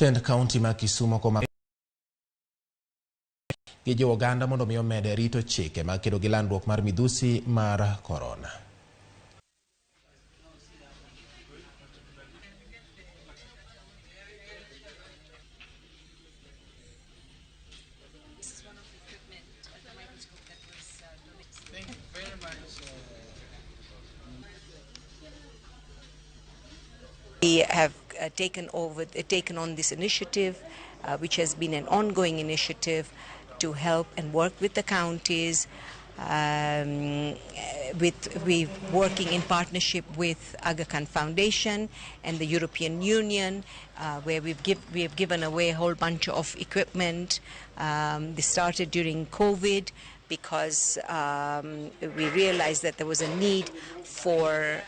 Tend kaunti ma Kisumo koma gijiwo oganda mondo mi omed rito chike mag kedo gi landruok mar midhusi mar korona. We have taken on this initiative, which has been an ongoing initiative to help and work with the counties. With we working in partnership with Aga Khan Foundation and the European Union, where we have given away a whole bunch of equipment. This started during COVID because we realized that there was a need for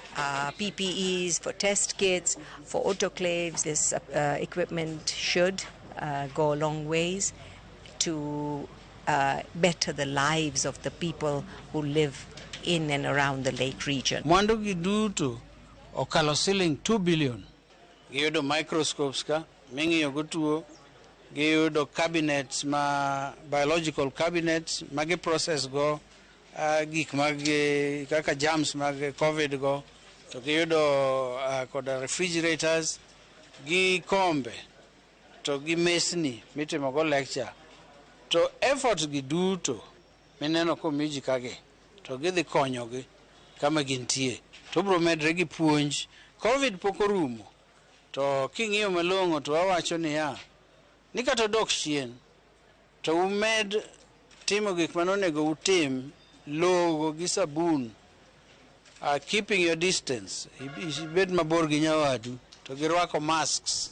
PPEs, for test kits, for autoclaves. This equipment should go a long ways to better the lives of the people who live in and around the lake region. Mwandu gi duto okalo siling 2 billion. Giyudo microscopes ka ming'iyo go tuo, giyudo cabinets ma biological cabinets ma gi process go gik mag kaka germs mag COVID go, to giyudo koda refrigerators gi kombe to gi mesni mitimo go lecture. To efforts gi duto mineno komi ji kagi to gidhi konyogi kama gintie to biro medre gi puonj. COVID pok orumo, to king'iyo malong'o to wawacho niya ni kata odok chien to umed timo gik manonego utim, logo gi sabun, keeping your distance, ibed mabor gi nyawadu, to girwako masks.